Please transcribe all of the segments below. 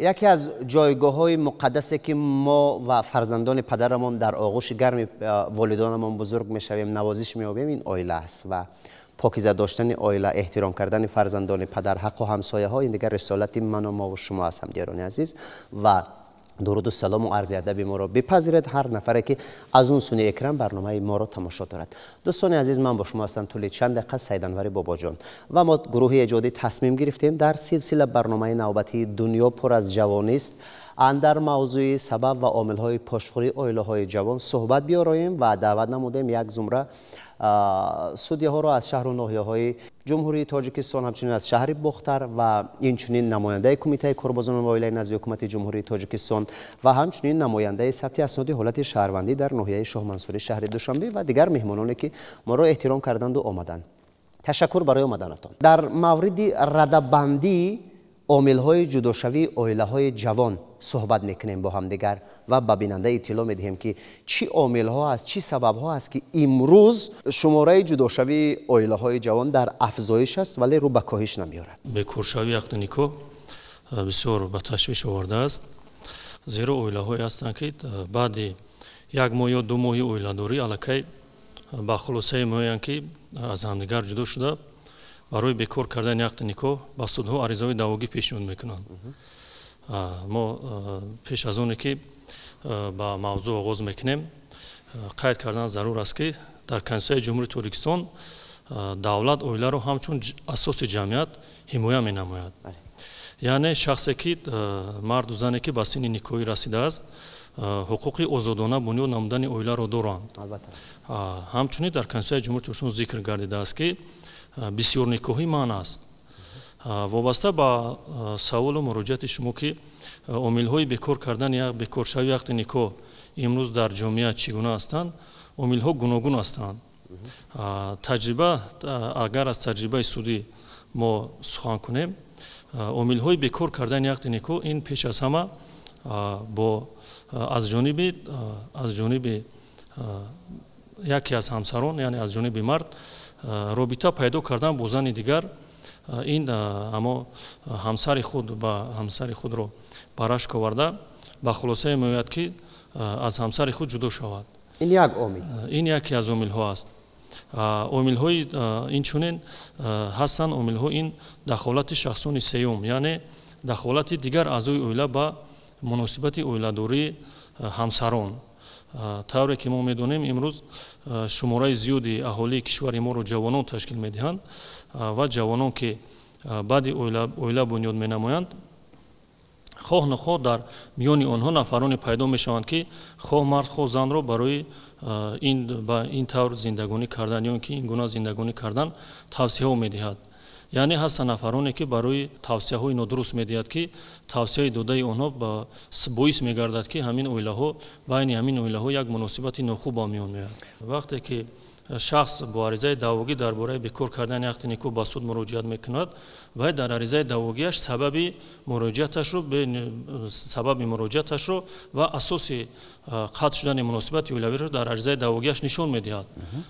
Яке аз ҷойгоҳҳои муқаддасе, ки мо ва фарзандони падарамон дар оғӯши гарми волидонамон бузург мешавем, навозиш меёбем, ин оила аст. Ва покиза доштани оила, эҳтиром кардани фарзандони падар, ҳаққу ҳамсояҳо, ин дигар рисолати ману мову шумо аст, ҳамдиёрони азиз. Ва дуруду салому арзи адаби моро бипазиред ҳар нафаре, ки аз он суни экран барномаи моро тамошо дорад. Дӯстони азиз, ман бо шумо ҳастам тӯли чанд дақиқа Саиданвари Бобоҷон. Ва мо гурӯҳи эҷодӣ тасмим гирифтем дар силсила барномаи навбатии «Дунё пур аз ҷавонист» андар мавзӯи сабаб ва омилҳои пошхӯрии оилаҳои ҷавон суҳбат биёроем ва даъват намудем як зумра судяҳоро аз шаҳру ноҳияҳои Ҷумҳурии Тоҷикистон, ҳамчунин аз шаҳри Бохтар ва инчунин намояндаи Кумитаи корбозон ва оилаи назди Ҳукумати Ҷумҳурии Тоҷикистон ва ҳамчунин намояндаи сабти асноди ҳолати шаҳрвандӣ дар ноҳияи Шоҳмансури шаҳри Душанбе ва дигар меҳмононе, ки моро эҳтиром карданду омаданд. Ташаккур барои омаданатон. Дар мавриди радабандии омилҳои ҷудошавии оилаҳои ҷавон суҳбат мекунем бо ҳамдигар ва ба бинанда иттилоъ медиҳем, ки чӣ омилҳо аст, чӣ сабабҳо аст, ки имрӯз шумораи ҷудошавии оилаҳои ҷавон дар афзоиш аст, вале рӯ ба коҳиш намеорад. Бекоршавии ақди никоҳ бисёр ба ташвиш овардааст, зеро оилаҳое ҳастанд, ки баъди як моҳ ё 2 моҳи оиладорӣ аллакай ба хулосае меоянд, ки аз ҳамдигар ҷудо шуда, барои бекор кардани ақди никоҳ ба судҳо аризаҳои даъвогӣ пешниҳод мекунанд. Мо пеш аз оне ки ба мавзӯъ оғоз мекунем, қайд кардан зарур аст, ки дар Конститутсияи Ҷумҳурии Тоҷикистон давлат оиларо ҳамчун асоси ҷамъият ҳимоя менамояд. Яъне шахсе ки, марду зане ки ба синни никоҳӣ расидааст, ҳуқуқи озодона бунёд намудани оиларо доранд. Ҳамчунин дар Конститутсияи Ҷумҳурии Тоҷикистон зикр гардидааст, ки бисёрникоҳӣ манъ аст. Вобаста ба саволу муроҷиати шумо, ки омилҳои бекор кардани бекоршавии ақди никоҳ имрӯз дар ҷомеа чӣ гуна ҳастанд, омилҳо гуногун ҳастанд. Таҷриба, агар аз таҷрибаи судӣ мо сухан кунем, омилҳои бекор кардани ақди никоҳ ин пеш аз ҳама бо аз ҷониби яке аз ҳамсарон, яъне аз ҷониби мард, робита пайдо кардан бо зани дигар. Ин амо ҳамсари худ ба ҳамсари худро ба рашк оварда, ба хулосае меояд, ки аз ҳамсари худ ҷудо шавад. Ин як омил. Ин яке аз омилҳо аст. Омилҳои инчунин ҳастанд омилҳо, ин дахолати шахсони сеюм, яъне дахолати дигар аъзои оила ба муносибати оиладории ҳамсарон. Тавре ки мо медонем, имрӯз шумораи зиёди аҳолии кишвари моро ҷавонон ташкил медиҳанд ва ҷавонон, ки баъди оила бунёд менамоянд, хоҳ нохоҳ дар миёни онҳо нафароне пайдо мешаванд, ки хоҳ мард, хоҳ занро барои ин ба ин тавр зиндагонӣ кардан ё ки ин гуна зиндагонӣ кардан тавсияҳо медиҳад. Яъне ҳастанд нафароне, ки барои тавсияҳои нодуруст медиҳад, ки тавсияи додаи онҳо боис мегардад, ки ҳамин оилаҳо, байни ҳамин оилаҳо як муносибати нохуб ба миён меояд. Вақте ки шахс бо аризаи даъвогӣ дар бораи бекор кардани ақди никоҳ ба суд муроҷиат мекунад, вай дар аризаи даъвогиаш сабаби муроҷиаташро ва асоси қатъ шудани муносибати оилавиро дар аризаи даъвогиаш нишон медиҳад,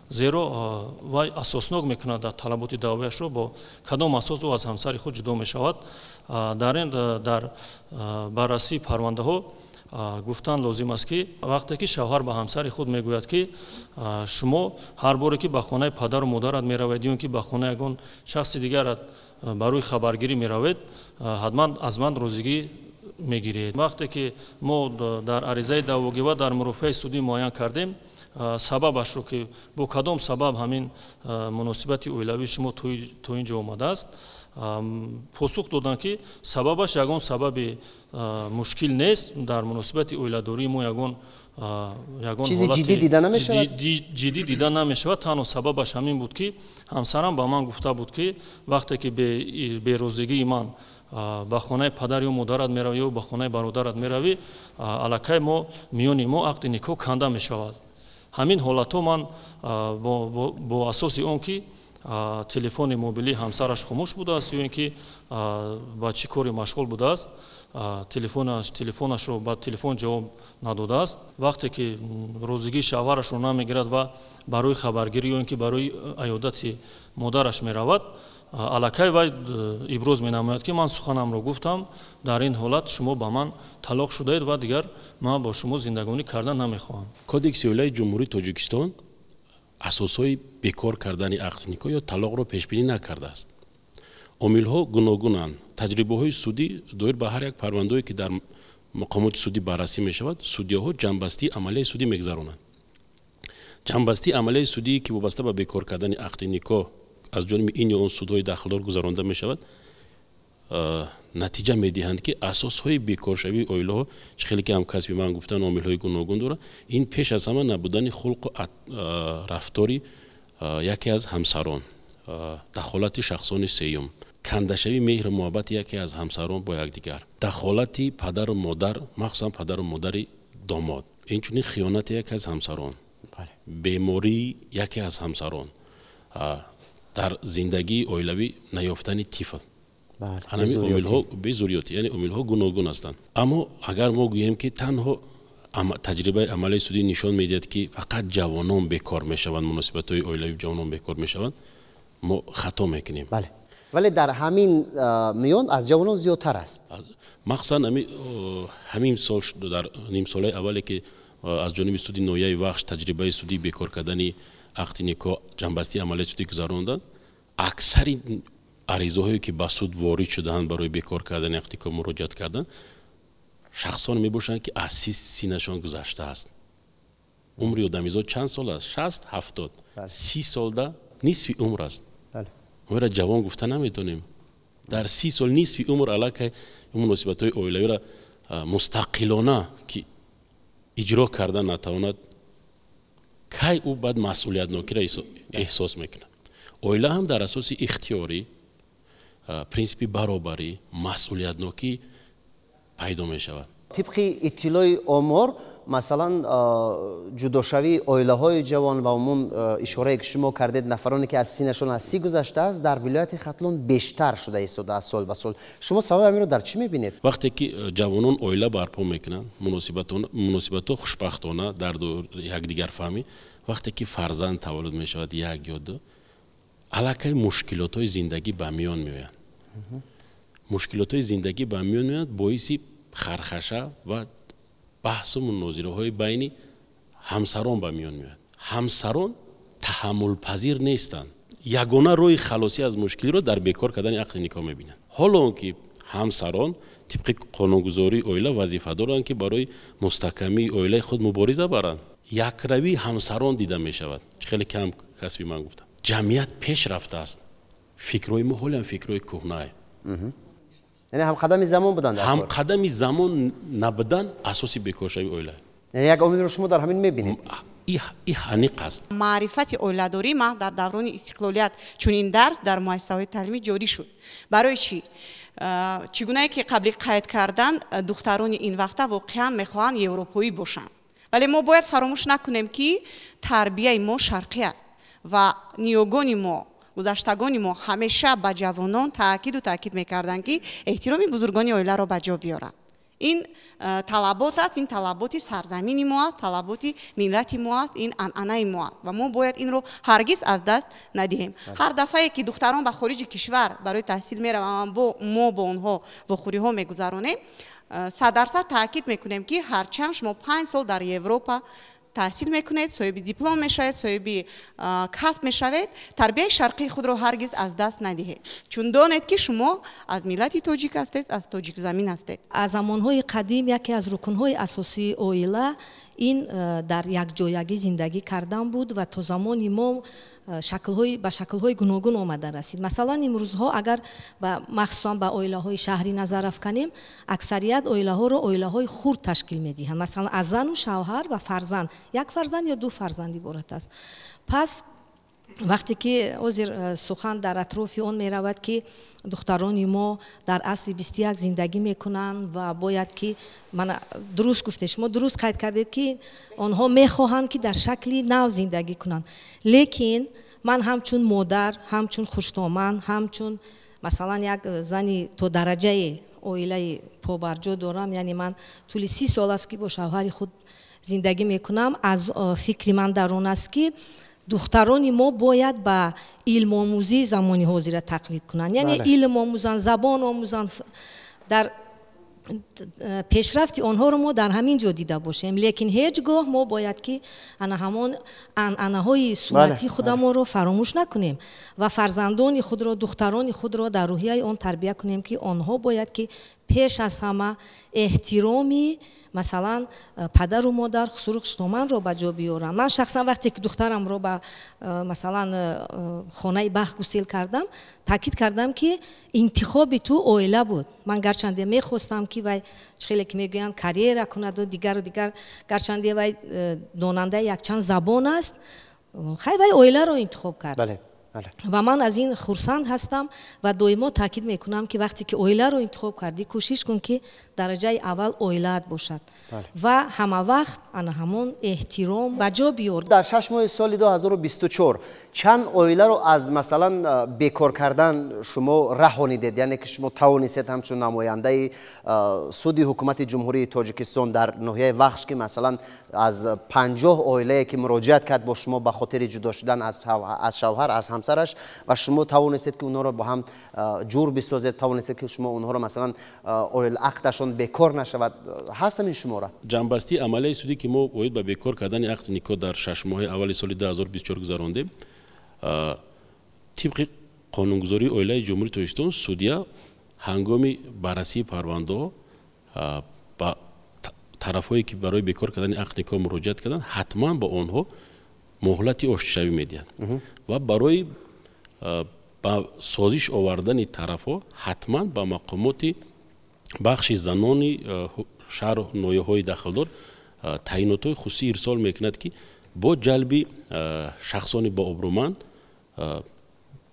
зеро вай асоснок мекунад дар талаботи даъвояшро, бо кадом асос ӯ аз ҳамсари худ ҷудо мешавад. Дар баррасии парвандаҳо гуфтан лозим аст, ки вақте ки шавҳар ба ҳамсари худ мегӯяд, ки шумо ҳар боре ки ба хонаи падару модарат меравед ё ки ба хонаи ягон шахси дигарат барои хабаргирӣ меравед, ҳатман аз ман розигӣ мегиред. Вақте ки мо дар аризаи даъвогӣ ва дар мурофиаи судӣ муайян кардем сабабашро, ки бо кадом сабаб ҳамин муносибати оилавии шумо то ин ҷо омадааст, посух доданд, ки сабабаш ягон сабаби мушкил нест, дар муносибати оиладории мо ягон ягон чизи ҷиддӣ дида намешавад. Ҷиддӣ дида намешавад. Танҳо сабабаш ҳамин буд, ки ҳамсарам ба ман гуфта буд, ки вақте ки берозигии ман ба хонаи падар ё модарат меравӣ ё ба хонаи бародарат меравӣ, аллакай мо миёни мо ақди никоҳ канда мешавад. Ҳамин ҳолатҳо ман бо асоси он ки телефони мобилии ҳамсараш хомӯш будааст ё ин ки ба чӣ коре машғул будааст, телефонашро ба телефон ҷавоб надодааст, вақте ки розигии шавҳарашро намегирад ва барои хабаргирӣ ё ин ки барои аёдати модараш меравад. Аллакай вай иброз менамояд, ки ман суханамро гуфтам, дар ин ҳолат шумо ба ман талоқ шудаед ва дигар ман бо шумо зиндагонӣ кардан намехоҳам. Кодекси оилаи Ҷумҳурии Тоҷикистон асосҳои бекор кардани ақди никоҳ ё талоқро пешбинӣ накардааст. Омилҳо гуногунанд. Таҷрибаҳои судӣ доир ба ҳар як парвандое, ки дар мақомоти судӣ баррасӣ мешавад, судяҳо ҷамъбастии амалияи судӣ мегузаронанд. Ҷамъбастии амалияи судие, ки вобаста ба бекор кардани ақди никоҳ аз ҷониби ин ё он судҳои дахлдор гузаронда мешавад, натиҷа медиҳанд, ки асосҳои бекоршавии оилаҳо, чӣ хеле ки ҳамкасби ман гуфтан, омилҳои гуногун дорад. Ин пеш аз ҳама набудани хулқу рафтори яке аз ҳамсарон, дахолати шахсони сеюм, кандашавии меҳру муҳаббати яке аз ҳамсарон бо якдигар, дахолати падару модар, махсусан падару модари домод, инчунин хиёнати яке аз ҳамсарон, бемории яке аз ҳамсарон, дар зиндагии оилавӣ наёфтани тифл. Ҳамин омилҳо безурётӣ, яъне омилҳо гуногун ҳастанд. Аммо агар мо гӯем, ки танҳо таҷрибаи амалии судӣ нишон медиҳад, ки фақат ҷавонон бекор мешаванд, муносибатҳои оилавии ҷавонон бекор мешаванд, мо хато мекунем. Бале, вале дар ҳамин миён аз ҷавонон зиёдтар аст. Махсусан ҳамин сол, дар нимсолаи аввале, ки аз ҷониби суди ноҳияи Вахш таҷрибаи судии бекор кардани ақди никоҳ, ҷамъбастии амалияи судӣ гузаронданд, аксари аризаҳое, ки ба суд ворид шудаанд, барои бекор кардани ақди никоҳ муроҷиат карданд, шахсон мебошанд, ки аз 30 синашон гузаштааст. Умри одамизод чанд сол аст? 60, 70. 30 солда нисфи умр аст. Мо ира ҷавон гуфта наметонем. Дар 30 сол нисфи умр аллакай муносибатҳои оилавиро мустақилона ки иҷро карда натавонад, кай ӯ баъд масъулиятнокиро эҳсос мекунад? Оила ҳам дар асоси ихтиёрӣ, принсипи баробарӣ, масъулиятнокӣ пайдо мешавад. Тибқи иттилои омор, масалан, ҷудошавии оилаҳои ҷавон ва умум ишорае, ки шумо кардед, нафароне, ки аз синашон аз 30 гузаштааст, дар вилояти Хатлон бештар шуда истодааст сол ба сол. Шумо сабаби ҳаминро дар чӣ мебинед? Вақте ки ҷавонон оила барпо мекунанд, муносибатҳо хушбахтона дар якдигарфаҳмӣ, вақте ки фарзанд таваллуд мешавад, як ё ду, аллакай мушкилотҳои зиндагӣ ба миён меоянд. Мушкилотҳои зиндагӣ ба миён меоянд, боиси хархаша ва баҳсу мунозираҳои байни ҳамсарон ба миён меояд. Ҳамсарон таҳаммулпазир нестанд. Ягона роҳи халосӣ аз мушкилиро дар бекор кардани ақди никоҳ мебинанд. Ҳоло он ки ҳамсарон тибқи қонунгузории оила вазифа доранд, ки барои мустаҳкамии оилаи худ мубориза баранд. Якравии ҳамсарон дида мешавад. Чӣ хеле кам касби ман гуфтам. Ҷамъият пеш рафтааст. Фикрҳои мо ҳолиам фикрҳои кӯҳнае. Яъне ҳамқадами замон буданд? Ҳамқадами замон набудан асоси бекоршавии оила. Яъне як омилро шумо дар ҳамин мебинед? И ҳаниқ аст. Маърифати оиладорӣ маҳз дар даврони истиқлолият чунин дарс дар муассисаҳои таълимӣ ҷорӣ шуд. Барои чӣ? Чӣ гунае ки қабли қайд кардан, духтарони ин вақта воқеан мехоҳанд европоӣ бошанд. Вале мо бояд фаромӯш накунем, ки тарбияи мо шарқӣ аст ва ниёгони мо, гузаштагони мо ҳамеша ба ҷавонон таъкиду таъкид мекарданд, ки эҳтироми бузургони оиларо ба ҷо биёранд. Ин талабот аст, ин талаботи сарзамини мо аст, талаботи миллати мо аст, ин анъанаи мо аст ва мо бояд инро ҳаргиз аз даст надиҳем. Ҳар дафъае ки духтарон ба хориҷи кишвар барои таҳсил мераванд, мо бо онҳо вохӯриҳо мегузаронем, 100% таъкид мекунем, ки ҳарчанд шумо 5 сол дар Европа таҳсил мекунед, соҳиби диплом мешавед, соҳиби касб мешавед, тарбияи шарқии худро ҳаргиз аз даст надиҳед, чун донед, ки шумо аз миллати тоҷик ҳастед, аз тоҷикзамин ҳастед. Аз замонҳои қадим яке аз рукнҳои асосии оила ин дар якҷоягӣ зиндагӣ кардан буд ва то замони мо ба шаклҳои гуногун омада расид. Масалан, имрӯзҳо агар махсусан ба оилаҳои шаҳрӣ назар афканем, аксарият оилаҳоро оилаҳои хурд ташкил медиҳанд. Масалан, аз зану шавҳар ва фарзанд, як фарзанд ё ду фарзанд иборат аст. Пас вақте ки ҳозир сухан дар атрофи он меравад, ки духтарони мо дар асри 21 зиндагӣ мекунанд ва бояд ки, мана дуруст гуфтед, шумо дуруст қайд кардед, ки онҳо мехоҳанд, ки дар шакли нав зиндагӣ кунанд, лекин ман ҳамчун модар, ҳамчун хуштоман, ҳамчун масалан як зани то дараҷаи оилаи побарҷо дорам, яъне ман тӯли 30 сол аст, ки бо шавҳари худ зиндагӣ мекунам, аз фикри ман дар он аст, ки Духтарони мо бояд ба илмомӯзии замони ҳозира тақлид кунанд, яъне илм омӯзанд, забон омӯзанд. Дар пешрафти онҳоро мо дар ҳамин ҷо дида бошем, лекин ҳеҷ гоҳ мо бояд ки ана ҳамон анъанаҳои суннатии худамонро фаромӯш накунем ва фарзандони худро, духтарони худро дар рӯҳияи он тарбия кунем, ки онҳо бояд ки пеш аз ҳама эҳтироми, масалан, падару модар, хусуру хуштоманро ба ҷо биёранд. Ман шахсан вақте ки духтарамро ба, масалан, хонаи бахт гусел кардам, таъкид кардам, ки интихоби ту оила буд. Ман гарчанде мехостам, ки вай, чӣ хеле ки мегӯянд, карьера кунаду дигару дигар, гарчанде вай донандаи якчанд забон аст, хай, вай оиларо интихоб кард. Ва ман аз ин хурсанд ҳастам ва доимо таъкид мекунам, ки вақте ки оиларо интихоб кардӣ, кӯшиш кун, ки дараҷаи аввал оилаат бошад ва ҳама вақт ана ҳамон эҳтиром ба ҷо биёр. Дар 6 моҳи соли 2024 чанд оиларо аз, масалан, бекор кардан шумо раҳонидед, яъне ки шумо тавонистед ҳамчун намояндаи суди ҳукумати Ҷумҳурии Тоҷикистон дар ноҳияи Вахш, ки, масалан, аз 50 оилае ки муроҷиат кард бо шумо ба хотири ҷудо шудан аз шавҳар, аз ҳамсараш, ва шумо тавонистед, ки онҳоро бо ҳам ҷур бисозед, тавонистед, ки шумо онҳоро, масалан, ақдашон бекор нашавад, ҳаст ҳамин шумора? Ҷамъбастии амалияи судӣ, ки мо оид ба бекор кардани ақди никоҳ дар 6 моҳаи аввали соли 2024 гузарондем, тибқи қонунгузории оилаи Ҷумҳурии Тоҷикистон, судья ҳангоми баррасии парвандаҳо ба тарафҳое, ки барои бекор кардани ақди никоҳ муроҷиат карданд, ҳатман ба онҳо муҳлати оштишавӣ медиҳад ва барои ба созиш овардани тарафҳо ҳатман ба мақомоти бахши занони шаҳру ноҳияҳои дахлдор таъинотҳои хусусӣ ирсол мекунад, ки бо ҷалби шахсони бообрӯманд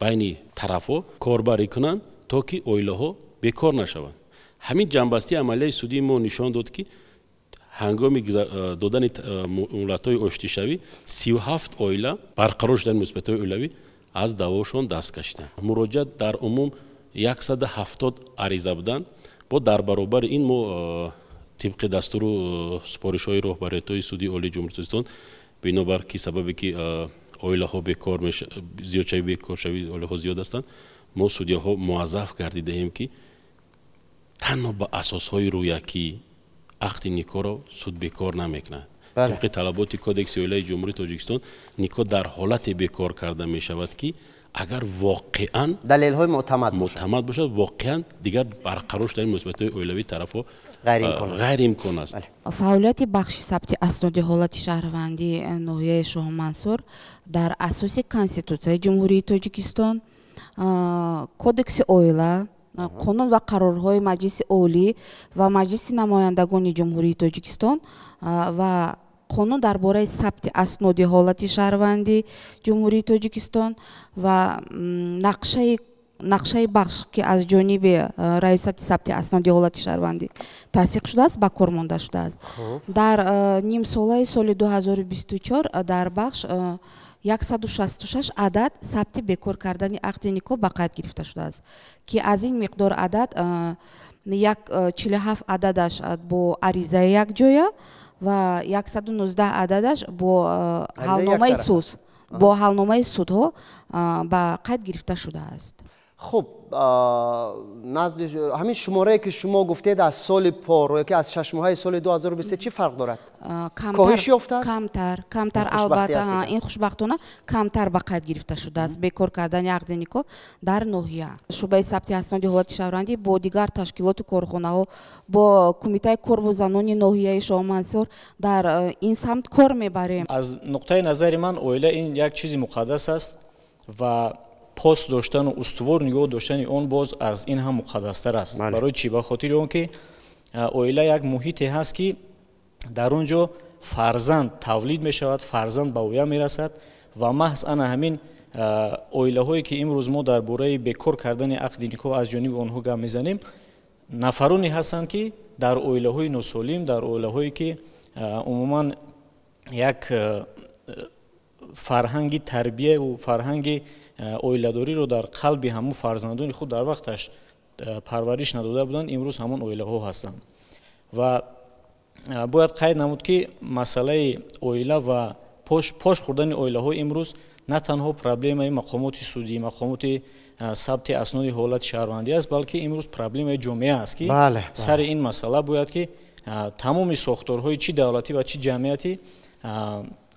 байни тарафҳо корбарӣ кунанд, то ки оилаҳо бекор нашаванд. Ҳамин ҷамъбастии амалияи судии мо нишон дод, ки ҳангоми додани муҳлатҳои оштишавӣ 37 оила барқарор шудани муносибатҳои оилавӣ аз даъвошон даст кашиданд. Муроҷиат дар умум 170 ариза буданд. Бо дар баробари ин мо тибқи дастуру супоришҳои роҳбариятҳои Суди Олии Ҷумҳурии Тоҷикистон, бинобар ки сабабе ки оилаҳо бекор, зиёдшавӣ, бекоршавии оилаҳо зиёд ҳастанд, мо судяҳо муаззаф гардидаем, ки танҳо ба асосҳои рӯякӣ ақди никоҳро суд бекор намекунад. Тибқи талаботи Кодекси оилаи Ҷумҳурии Тоҷикистон, никоҳ дар ҳолате бекор карда мешавад, ки агар воқеан далелҳои мӯътамад. Мӯътамад бошад, воқеан дигар барқарор шудани муносибатҳои оилавии тарафҳо ғайриимкон аст. Фаъолияти бахши сабти асноди ҳолати шаҳрвандии ноҳияи Шоҳмансур дар асоси Конститутсияи Ҷумҳурии Тоҷикистон, Кодекси оила, қонун ва қарорҳои Маҷлиси Олӣ ва Маҷлиси намояндагони Ҷумҳурии Тоҷикистон ва қонун дар бораи сабти асноди ҳолати шаҳрвандии Ҷумҳурии Тоҷикистон ва нақшаи бахш, ки аз ҷониби Раёсати сабти асноди ҳолати шаҳрвандӣ тасдиқ шудааст, ба кор монда шудааст. Дар нимсолаи соли 2024 дар бахш 166 адад сабти бекор кардани ақди никоҳ ба қайд гирифта шудааст, ки аз ин миқдор адад 47 ададаш бо аризаи якҷоя ва 119 ададаш бо ҳалномаи судҳо ба қайд гирифта шудааст. Хуб, назди ҳамин шуморае, ки шумо гуфтед, аз соли пор ё ки аз 6 моҳаи соли 2023 чӣ фарқ дорад? Коҳиш ёфтааст? Камтар, камтар, албатта. Ин хушбахтона камтар ба қайд гирифта шудааст бекор кардани ақди никоҳ дар ноҳия. Шӯъбаи сабти асноди ҳолати шаҳрвандӣ бо дигар ташкилоту корхонаҳо, бо Кумитаи кор бо занони ноҳияи Шоҳмансур дар ин самт кор мебарем. Аз нуқтаи назари ман, оила ин як чизи муқаддас аст ва пос доштану устувор нигоҳ доштани он боз аз ин ҳам муқаддастар аст. Барои чӣ? Ба хотири он ки оила як муҳите ҳаст, ки дар он ҷо фарзанд тавлид мешавад, фарзанд ба воя мерасад ва маҳз ана ҳамин оилаҳое, ки имрӯз мо дар бораи бекор кардани ақди никоҳ аз ҷониби онҳо гап мезанем, нафароне ҳастанд, ки дар оилаҳои носолим, дар оилаҳое, ки умуман як фарҳанги тарбияву фарҳанги оиладориро дар қалби ҳамун фарзандони худ дар вақташ парвариш надода буданд, имрӯз ҳамон оилаҳо ҳастанд. Ва бояд қайд намуд, ки масъалаи оила ва Пош хӯрдани оилаҳо имрӯз на танҳо проблемаи мақомоти судӣ, мақомоти сабти асноди ҳолати шаҳрвандӣ аст, балки имрӯз проблемаи ҷомеа аст, ки сари ин масъала бояд ки тамоми сохторҳои чи давлатӣ ва чи ҷамъиятӣ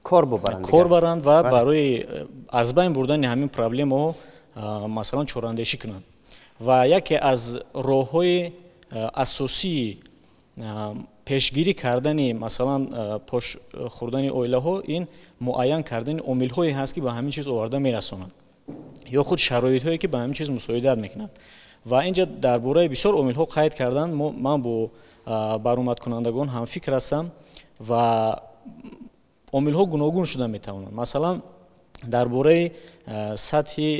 кор баранд ва барои аз байн бурдани ҳамин проблемаҳо, масалан, чораандешӣ кунанд. Ва яке аз роҳҳои асосии пешгирӣ кардани, масалан, пош хӯрдани оилаҳо ин муайян кардани омилҳое ҳаст, ки ба ҳамин чиз оварда мерасонанд ё худ шароитҳое, ки ба ҳамин чиз мусоидат мекунанд. Ва инҷа дар бораи бисёр омилҳо қайд карданд. Ман бо баромадкунандагон ҳамфикр ҳастам ва омилҳо гуногун шуда метавонанд. Масалан, дар бораи сатҳи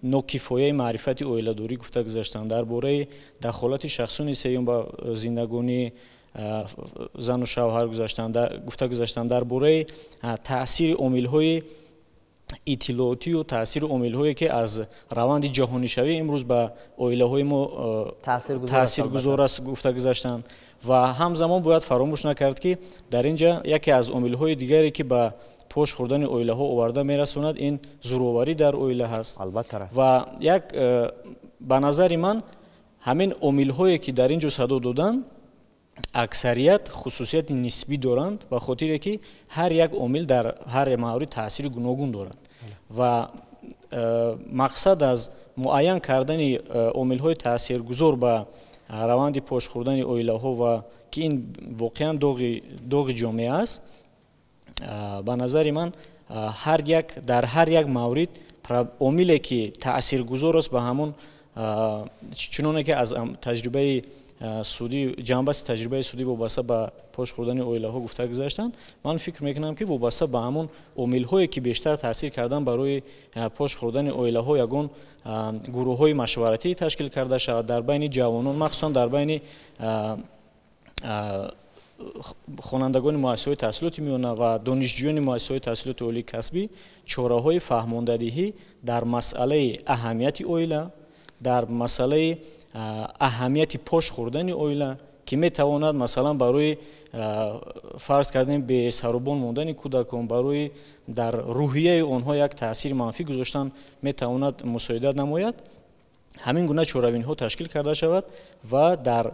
нокифояи маърифати оиладорӣ гуфта гузаштанд, дар бораи дахолати шахсони сеюм ба зиндагонии зану шавҳар гуфта гузаштанд, дар бораи таъсири омилҳои иттилоотию таъсири омилҳое, ки аз раванди ҷаҳонишавӣ имрӯз ба оилаҳои мо таъсиргузор аст, гуфта гузаштанд. Ва ҳамзамон бояд фаромӯш накард, ки дар ин ҷа яке аз омилҳои дигаре, ки ба пош хӯрдани оилаҳо оварда мерасонад, ин зӯроварӣ дар оила ҳаст. Ва як ба назари ман, ҳамин омилҳое, ки дар ин ҷо садо доданд, аксарият хусусияти нисбӣ доранд, ба хотире ки ҳар як омил дар ҳар маврид таъсири гуногун дорад. Ва мақсад аз муайян кардани омилҳои таъсиргузор ба раванди пош хӯрдани оилаҳо ва ки ин воқеан доғи ҷомеа аст, ба назари ман, ҳар як дар ҳар як маврид омиле, ки таъсиргузор аст, ба ҳамон, чуноне ки аз таҷрибаи судӣ, ҷанбасти таҷрибаи судӣ вобаста ба пош хӯрдани оилаҳо гуфта гузаштанд, ман фикр мекунам, ки вобаста ба ҳамон омилҳое, ки бештар таъсир кардан барои пош хӯрдани оилаҳо, ягон гурӯҳҳои машваратӣ ташкил карда шавад дар байни ҷавонон, махсусан дар байни хонандагони муассисаҳои таҳсилоти миёна ва донишҷӯёни муассисаҳои таҳсилоти олии касбӣ, чораҳои фаҳмондадиҳӣ дар масъалаи аҳамияти оила, дар масъалаи аҳамияти пош хӯрдани оила, ки метавонад, масалан, барои, фарз кардем, бесарубон мондани кӯдакон, барои дар рӯҳияи онҳо як таъсири манфӣ гузоштан метавонад мусоидат намояд, ҳамин гуна чорабиниҳо ташкил карда шавад ва дар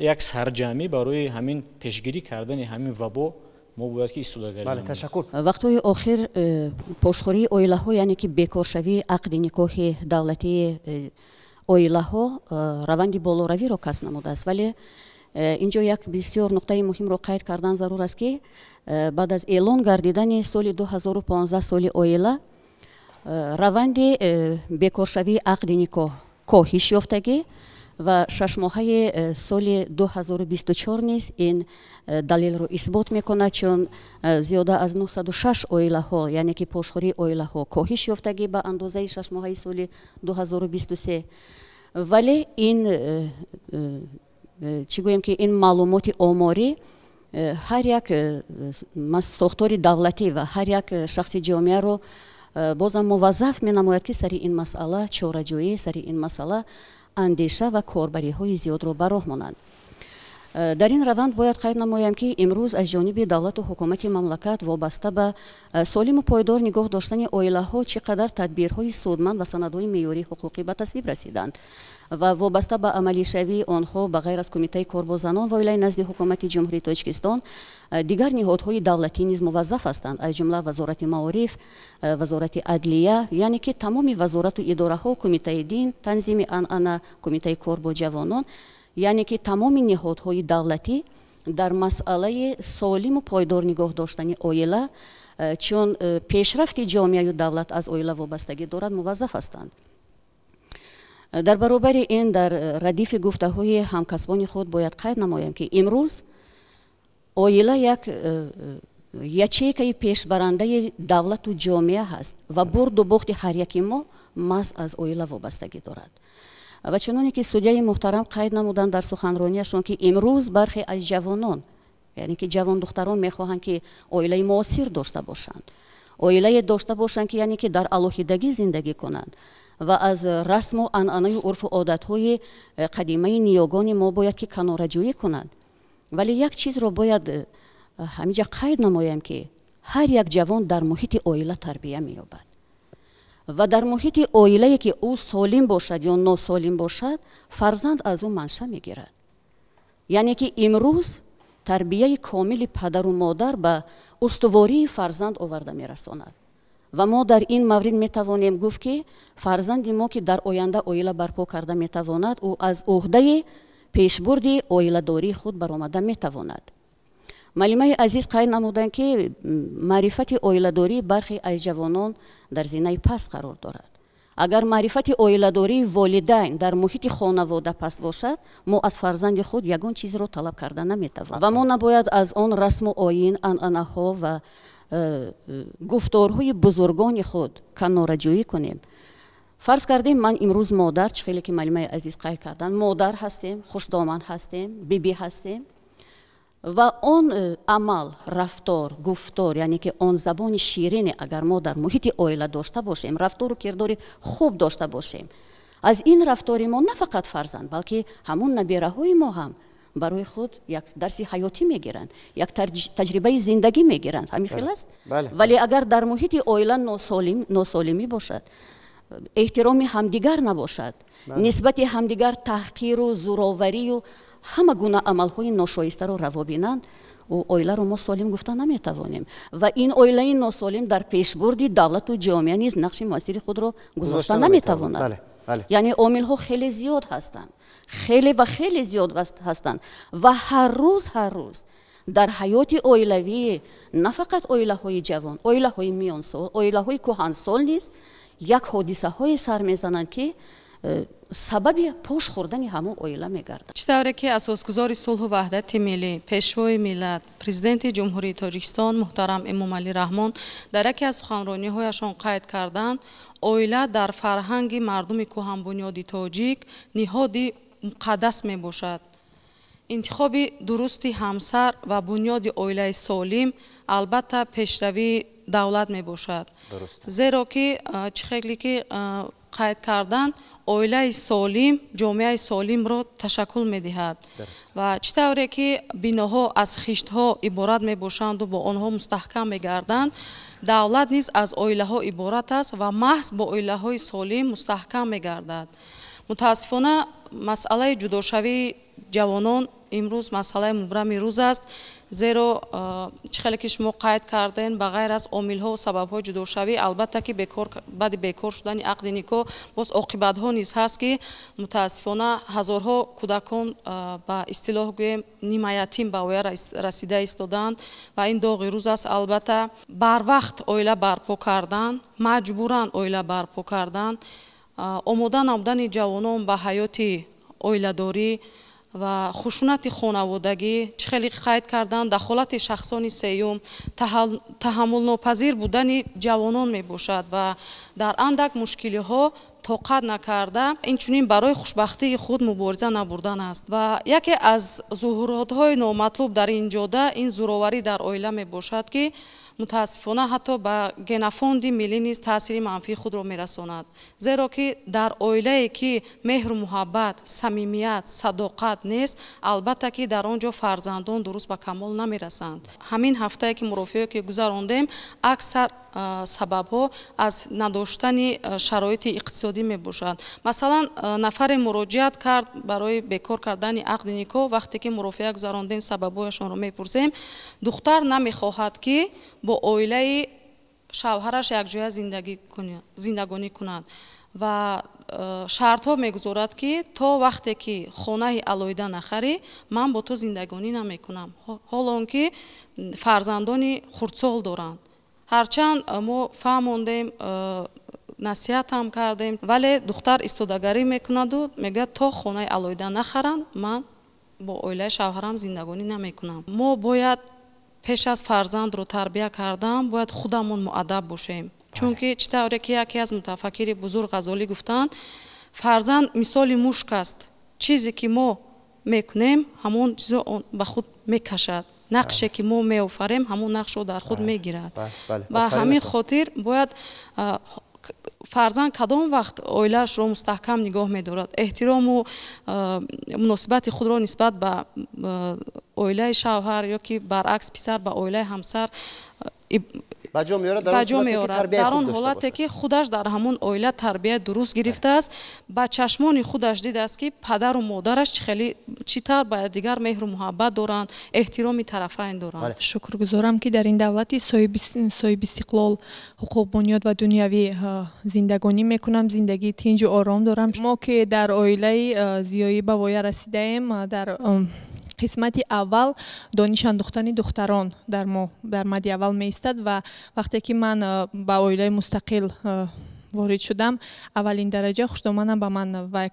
як сарҷамъӣ барои ҳамин пешгирӣ кардани ҳамин вабо мо бояд ки истодагарӣ. Бале, ташаккур. Вақтҳои охир пошхӯрии оилаҳо, яъне ки бекоршавии ақди никоҳи давлатии оилаҳо раванди болоравиро касб намудааст. Вале ин ҷо як бисёр нуқтаи муҳимро қайд кардан зарур аст, ки баъд аз эълон гардидани соли 2015 соли оила раванди бекоршавии ақди никоҳ коҳиш ёфтагӣ ва шашмоҳаи соли 2024 низ ин далелро исбот мекунад, чун зиёда аз 906 оилаҳо, яъне ки пошхӯрии оилаҳо коҳиш ёфтагӣ ба андозаи шашмоҳаи соли 2023. Вале ин чӣ гӯем, ки ин маълумоти оморӣ ҳар як сохтори давлатӣ ва ҳар як шахси ҷомеаро бозам муваззаф менамояд, ки сари ин масъала чораҷӯӣ, сари ин масъала андеша ва корбариҳои зиёдро ба роҳ монанд. Дар ин раванд бояд қайд намоям, ки имрӯз аз ҷониби давлату ҳукумати мамлакат вобаста ба солиму пойдор нигоҳ доштани оилаҳо чӣ қадар тадбирҳои судманд ва санадҳои меъёрии ҳуқуқӣ ба тасвиб расиданд ва вобаста ба амалишавии онҳо, ба ғайр аз Кумитаи кор бо занон ва оилаи назди Ҳукумати Ҷумҳурии Тоҷикистон, дигар ниҳодҳои давлатӣ низ муваззаф ҳастанд, аз ҷумла Вазорати маориф, Вазорати адлия, яъне ки тамоми вазорату идораҳо, Кумитаи дин, танзими анъана, Кумитаи кор бо ҷавонон, яъне ки тамоми ниҳодҳои давлатӣ дар масъалаи солиму пойдор нигоҳ доштани оила, чун пешрафти ҷомеаю давлат аз оила вобастагӣ дорад, муваззаф ҳастанд. Дар баробари ин, дар радифи гуфтаҳои ҳамкасбони худ бояд қайд намоям, ки имрӯз оила як ячейкаи пешбарандаи давлату ҷомеа ҳаст ва бурду бохти ҳар яки мо маҳз аз оила вобастагӣ дорад. Ва чуноне ки судяи муҳтарам қайд намуданд дар суханронияшон, ки имрӯз бархе аз ҷавонон, яъне ки ҷавондухтарон, мехоҳанд, ки оилаи муосир дошта бошанд, оилае дошта бошанд, ки яъне ки дар алоҳидагӣ зиндагӣ кунанд ва аз расму анъанаю урфу одатҳои қадимаи ниёгони мо бояд ки канораҷӯӣ кунанд. Вале як чизро бояд ҳаминҷа қайд намоям, ки Ҳар як ҷавон дар муҳити оила тарбия меёбад ва дар муҳити оилае ки ӯ солим бошад ё носолим бошад, фарзанд аз ӯ манша мегирад. Яъне ки имрӯз тарбияи комили падару модар ба устувории фарзанд оварда мерасонад. Ва мо дар ин маврид метавонем гуфт, ки фарзанди мо, ки дар оянда оила барпо карда метавонад, ӯ аз ӯҳдаи пешбурди оиладории худ баромада метавонад. Маълимаи азиз қайд намуданд, ки маърифати оиладории бархе аз ҷавонон дар зинаи паст қарор дорад. Агар маърифати оиладории волидайн дар муҳити хонавода паст бошад, мо аз фарзанди худ ягон чизро талаб карда наметавонем. Ва мо набояд аз он расму оин, анъанаҳо ва гуфторҳои бузургони худ канораҷӯӣ кунем. Фарз кардем, ман имрӯз модар, чӣ хеле ки маълимаи азиз қайд карданд, модар ҳастем, хушдоман ҳастем, бибӣ ҳастем ва он амал, рафтор, гуфтор, яъне ки он забони ширине агар мо дар муҳити оила дошта бошем, рафтору кирдори хуб дошта бошем, аз ин рафтори мо на фақат фарзанд, балки ҳамон набераҳои мо ҳам барои худ як дарси ҳаётӣ мегиранд, як таҷрибаи зиндагӣ мегиранд. Ҳамин хел аст? Вале агар дар муҳити оила носолимӣ бошад, эҳтироми ҳамдигар набошад, нисбати ҳамдигар таҳқиру зӯроварию ҳама гуна амалҳои ношоистаро раво бинанд, оиларо мо солим гуфта наметавонем. Ва ин оилаи носолим дар пешбурди давлату ҷомеа низ нақши муассири худро гузошта наметавонад. Яъне омилҳо хеле зиёд ҳастанд, хеле ва хеле зиёд ҳастанд ва ҳар рӯз, ҳар рӯз дар ҳаёти оилавӣ на фақат оилаҳои ҷавон, оилаҳои миёнсол, оилаҳои кӯҳансол низ як ҳодисаҳое сар мезананд, ки сабаби пош хӯрдани ҳамон оила мегардад. Чӣ тавре ки асосгузори сулҳу ваҳдати миллӣ, пешвои миллат, президенти Ҷумҳурии Тоҷикистон муҳтарам Эмомалӣ Раҳмон дар яке аз суханрониҳояшон қайд карданд, оила дар фарҳанги мардуми кӯҳанбунёди тоҷик ниҳоди муқаддас мебошад. Интихоби дурусти ҳамсар ва бунёди оилаи солим албатта пешравии давлат мебошад. Зеро ки чӣ хеле ки қайд кардан, оилаи солим ҷомеаи солимро ташаккул медиҳад. Ва чӣ тавре ки биноҳо аз хиштҳо иборат мебошанду бо онҳо мустаҳкам мегарданд, давлат низ аз оилаҳо иборат аст ва маҳз бо оилаҳои солим мустаҳкам мегардад. Мутаассифона, масъалаи ҷудошавии ҷавонон имрӯз масъалаи мубрами рӯз аст, зеро чӣ хеле ки шумо қайд кардем, ба ғайр аз омилҳо сабабҳои ҷудошавӣ, албатта ки баъди бекор шудани ақди никоҳ боз оқибатҳо низ ҳаст, ки мутаассифона ҳазорҳо кӯдакон ба истилоҳ гӯем нимаятим ба оя расида истодаанд ва ин доғи рӯз аст. Албатта барвақт оила барпо кардан, маҷбуран оила барпо кардан, омода намудани ҷавонон ба ҳаёти оиладорӣ ва хушунати хонаводагӣ, чӣ хеле қайд кардан, дахолати шахсони сеюм, таҳаммулнопазир будани ҷавонон мебошад ва дар андак мушкилиҳо тоқат накарда, инчунин барои хушбахтии худ мубориза набурдан аст. Ва яке аз зуҳуротҳои номатлуб дар ин ҷода ин зӯроварӣ дар оила мебошад, ки мутаассифона ҳатто ба генофонди миллӣ низ таъсири манфии худро мерасонад. Зеро ки дар оилае ки меҳру муҳаббат, самимият, садоқат нест, албатта ки дар он ҷо фарзандон дуруст ба камол намерасанд. Ҳамин ҳафтае ки мурофиае ки гузарондем, аксар сабабҳо аз надоштани шароити иқтисодӣ мебошад. Масалан, нафаре муроҷиат кард барои бекор кардани ақди никоҳ. Вақте ки мурофиа гузарондем, сабабҳояшонро мепурсем, духтар намехоҳад, ки бо оилаи шавҳараш якҷоя зиндагонӣ кунад ва шартҳо мегузорад, ки то вақте ки хонаи алоҳида нахарӣ, ман бо ту зиндагонӣ намекунам, ҳол он ки фарзандони хурдсол доранд. Ҳарчанд мо фаҳмондем, насиҳатам кардем, вале духтар истодагарӣ мекунаду мегӯяд, то хонаи алоҳида нахаранд, ман бо оилаи шавҳарам зиндагонӣ намекунам. Мо бояд пеш аз фарзандро тарбия кардан бояд худамон муаддаб бошем, чунки чӣ тавре ки яке аз мутафаккири бузург Ғазолӣ гуфтанд, фарзанд мисоли мушк аст, чизе ки мо мекунем, ҳамон чизо ба худ мекашад, нақше ки мо меофарем, ҳамон нақшро дар худ мегирад. Ба ҳамин хотир бояд фарзанд кадом вақт оилаашро мустаҳкам нигоҳ медорад, эҳтирому муносибати худро нисбат ба оилаи шавҳар ё ки баръакс писар ба оилаи ҳамсар Ба ҷо меорад дар он ҳолате, ки худаш дар ҳамон оила тарбия дуруст гирифтааст, ба чашмони худаш дидааст, ки падару модараш хеле чӣ тавр ба дигар меҳру муҳаббат доранд, эҳтироми тарафайн доранд. Шукргузорам, ки дар ин давлати соҳибистиқлол, ҳуқуқбунёд ва дунявӣ зиндагонӣ мекунам, зиндагии тинҷу ором дорам. Мо ки дар оилаи зиёӣ ба воя расидаем, дар қисмати аввал дониш андӯхтани духтарон дар мо дар мади аввал меистад. Ва вақте ки ман ба оилаи мустақил ворид шудам, аввалин дараҷа хушдоманам ба ман вай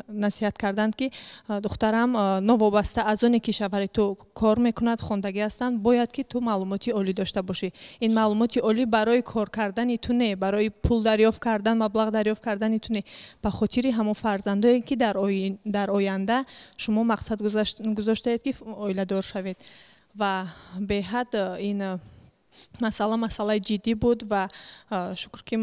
насиҳат карданд, ки духтарам, новобаста аз оне ки шавҳари ту кор мекунад, хондагӣ ҳастанд, бояд ки ту маълумоти олӣ дошта бошӣ. Ин маълумоти олӣ барои кор кардани ту не, барои пул дарёфт кардан, маблағ дарёфт кардани ту не, ба хотири ҳамон фарзандое, ки дар оянда шумо мақсад гузоштаед, ки оиладор шавед. Ва беҳад ин масъала масъалаи ҷиддӣ буд. Ва шукр, ки